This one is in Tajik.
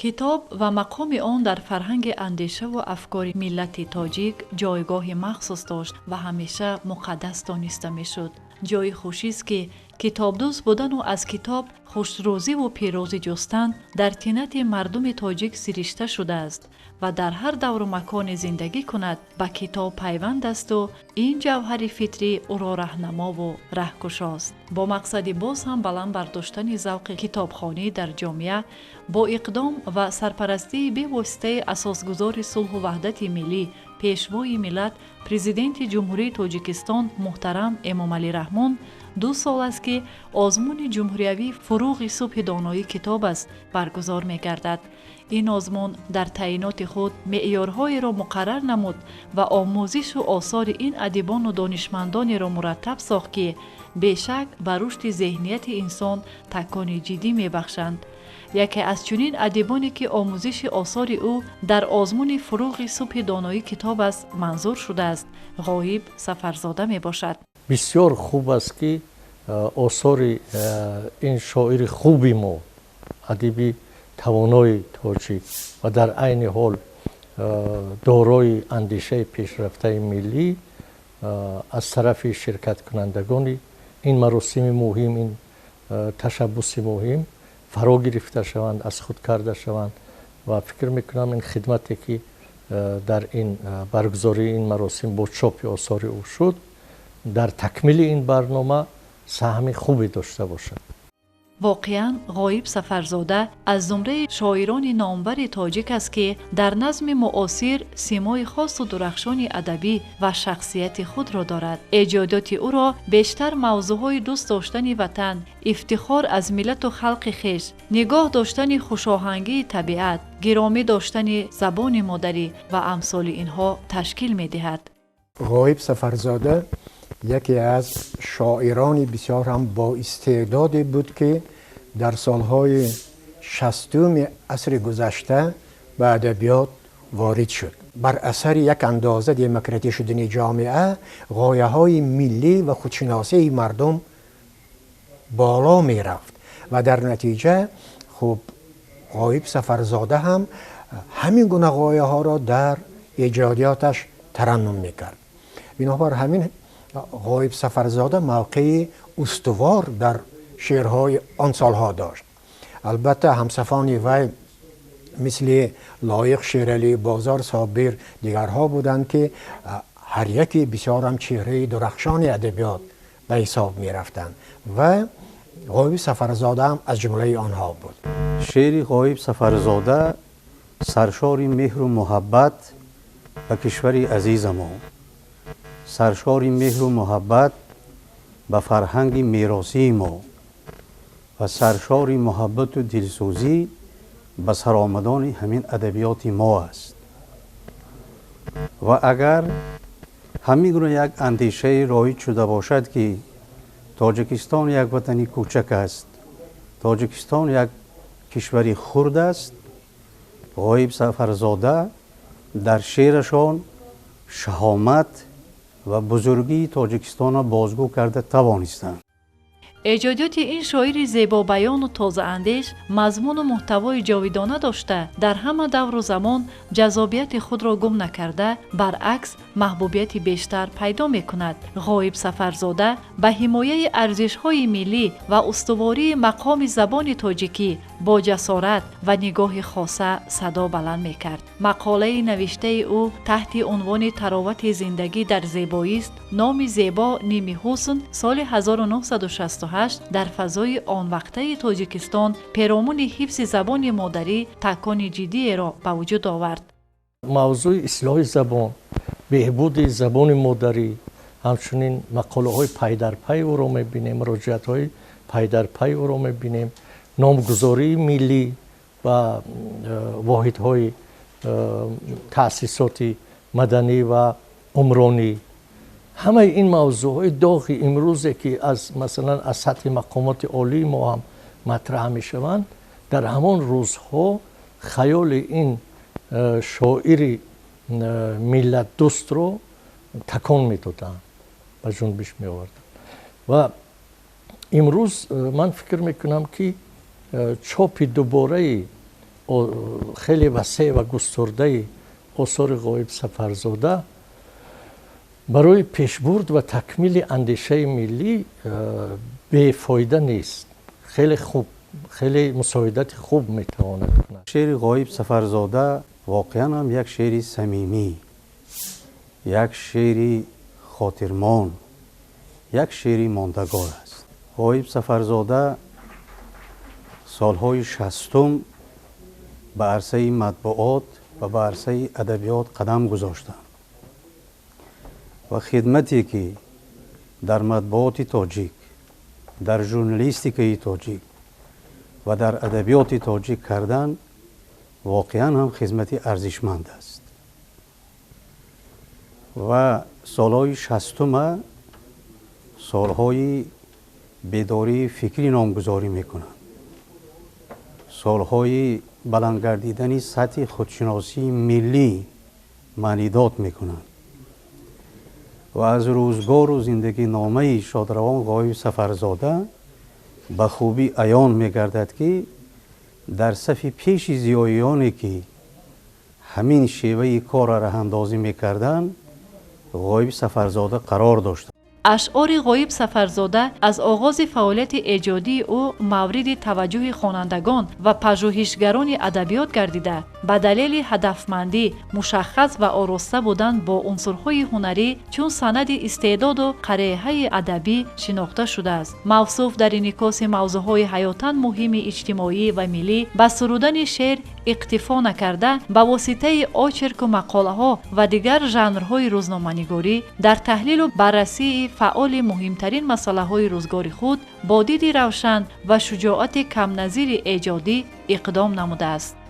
Китоб ва мақоми он дар фарҳанги андешаву афкори миллати тоҷик ҷойгоҳи махсус дошт ва ҳамеша муқаддас дониста мешуд. Ҷои хушист, ки китобдӯст будану аз китоб хушрӯзиву пирӯзӣ ҷустан дар тинати мардуми тоҷик сиришта шудааст ва дар ҳар давру маконе зиндагӣ кунад, ба китоб пайванд асту ин ҷавҳари фитрӣ ӯро раҳнамову раҳкушост. Бо мақсади боз ҳам баланд бардоштани завқи китобхонӣ дар ҷомеа, бо иқдом ва сарпарастии бевоситаи асосгузори сулҳу ваҳдати миллӣ, Пешвои миллат, Президенти Ҷумҳурии Тоҷикистон муҳтарам Эмомалӣ Раҳмон, 2 сол аст, ки озмуни ҷумҳуриявии «Фурӯғи субҳи доноӣ китоб аст» баргузор мегардад. Ин озмун дар таъиноти худ меъёрҳоеро муқаррар намуд ва омӯзишу осори ин адибону донишмандонеро мураттаб сохт, ки бешак ба рушди зеҳнияти инсон такони ҷиддӣ мебахшанд. Яке аз чунин адибоне, ки омӯзиши осори ӯ дар озмуни «Фурӯғи субҳи доноӣ китоб аст» манзур шудааст, Ғоиб Сафарзода мебошад. Бисёр хуб аст, ки осори ин шоири хуби мо, адиби тавонои тоҷик ва дар айни ҳол дорои андешаи пешрафтаи миллӣ аз тарафи ширкаткунандагони ин маросими муҳим, ин ташаббуси муҳим фаро гирифта шаванд, аз худ карда шаванд. Ва фикр мекунам, ин хидмате, ки дар ин баргузории ин маросим бо чопи осори ӯ шуд, дар такмили ин барнома саҳми хубе дошта бошад. Воқеан, Ғоиб Сафарзода аз зумраи шоирони номбари тоҷик аст, ки дар назми муосир симои хосу дурахшони адабӣ ва шахсияти худро дорад. Эҷодиёти ӯро бештар мавзӯъҳои дӯст доштани ватан, ифтихор аз миллату халқи хеш, нигоҳ доштани хушоҳангии табиат, гиромӣ доштани забони модарӣ ва амсоли инҳо ташкил медиҳад. Ғоиб Сафарзода яке аз шоирони бисёр ҳам боистеъдоде буд, ки дар солҳои 60-уми асри гузашта ба адабиёт ворид шуд. Бар асари як андоза демократӣ шудани ҷомеа, ғояҳои миллӣ ва худшиносии мардум боло мерафт ва дар натиҷа хуб, Ғоиб Сафарзода ҳам ҳамин гуна ғояҳоро дар эҷодиёташ тараннум мекард. Бинобар ҳамин Ғоиб Сафарзода мавқеи устувор дар шеърҳои он солҳо дошт. Албатта, ҳамсафони вай мисли Лоиқ Шералӣ, Бозор Собир, дигарҳо буданд, ки ҳар яке бисёрам чеҳраи дурахшони адабиёт ба ҳисоб мерафтанд ва Ғоиб Сафарзода ҳам аз ҷумлаи онҳо буд. Шеъри Ғоиб Сафарзода саршори меҳру муҳаббат ба кишвари азизамо, саршори меҳру муҳаббат ба фарҳанги меросии мо ва саршори муҳаббату дилсӯзӣ ба саромадони ҳамин адабиёти мо аст. Ва агар ҳамин гуна як андешае роиҷ шуда бошад, ки Тоҷикистон як ватани кӯчак аст, Тоҷикистон як кишвари хурд аст, Ғоиб Сафарзода дар шеърашон шаҳомат ва бузургии Тоҷикистонро бозгӯ карда тавонистанд. Эҷодиёти ин шоири зебобаёну тозаандеш мазмуну муҳтавои ҷовидона дошта, дар ҳама давру замон ҷаззобияти худро гум накарда, баръакс, маҳбубияти бештар пайдо мекунад. Ғоиб Сафарзода ба ҳимояи арзишҳои миллӣ ва устувории мақоми забони тоҷикӣ бо ҷасорат ва нигоҳи хоса садо баланд мекард. Мақолаи навиштаи ӯ таҳти унвони «Таровати зиндагӣ дар зебоист», номи зебо ними ҳусн, соли 1968 дар фазои онвақтаи Тоҷикистон перомуни ҳифзи забони модарӣ такони ҷиддиеро ба вуҷуд овард. Мавзӯи ислоҳи забон, беҳбуди забони модарӣ, ҳамчунин мақолаҳои пайдарпайи ӯро мебинем, муроҷиатҳои пайдарпайи ӯро мебинем, номгузории миллӣ ва воҳидҳои таъсисоти маданӣ ва умронӣ, ҳамаи ин мавзӯъҳои доғи имрӯзе, ки аз масалан аз сатҳи мақомоти олии мо ҳам матраҳ мешаванд, дар ҳамон рӯзҳо хаёли ин шоири миллатдӯстро такон медоданд, ба ҷунбиш меоварданд. Ва имрӯз ман фикр мекунам, ки чопи дубораи Хеле васеъ ва густурдаи осори Ғоиб Сафарзода барои пешбурд ва такмили андешаи миллӣ бефоида нест, хеле хуб, хеле мусоидати хуб метавонад кунад. Шеъри Ғоиб Сафарзода воқеан ҳам як шеъри самимӣ, як шеъри хотирмон, як шеъри мондагор аст. Ғоиб Сафарзода солҳои 60-ум ба арсаи матбуот ва ба арсаи адабиёт қадам гузоштанд ва хидмате ки дар матбуоти тоҷик, дар журналистикаи тоҷик ва дар адабиёти тоҷик кардан, воқеан ҳам хизмати арзишманд аст. Ва солҳои 60-ума солҳои бедории фикрӣ номгузорӣ мекунанд, солҳои баланд гардидани сатҳи худшиносии миллӣ маънидод мекунанд ва аз рӯзгору зиндагиномаи шодравон Ғоиб Сафарзода ба хубӣ аён мегардад, ки дар сафи пеши зиёиёне ки ҳамин шеваи корро раҳандозӣ мекарданд, Ғоиб Сафарзода қарор дошт. Ашъори Ғоиб Сафарзода аз оғози фаъолияти эҷодии ӯ мавриди таваҷҷӯҳи хонандагон ва пажӯҳишгарони адабиёт гардида, ба далели ҳадафмандӣ, мушаххас ва ороста будан бо унсурҳои ҳунарӣ чун санади истеъдоду қареҳаи адабӣ шинохта шудааст. Мавсуф дар инъикоси мавзӯъҳои ҳаётан муҳими иҷтимоӣ ва миллӣ ба сурудани шеър иқтифо накарда, ба воситаи очерку мақолаҳо ва дигар жанрҳои рӯзноманигорӣ дар таҳлилу баррасии фаъоли муҳимтарин масъалаҳои рӯзгори худ бо диди равшан ва шуҷоати камназири эҷодӣ иқдом намудааст.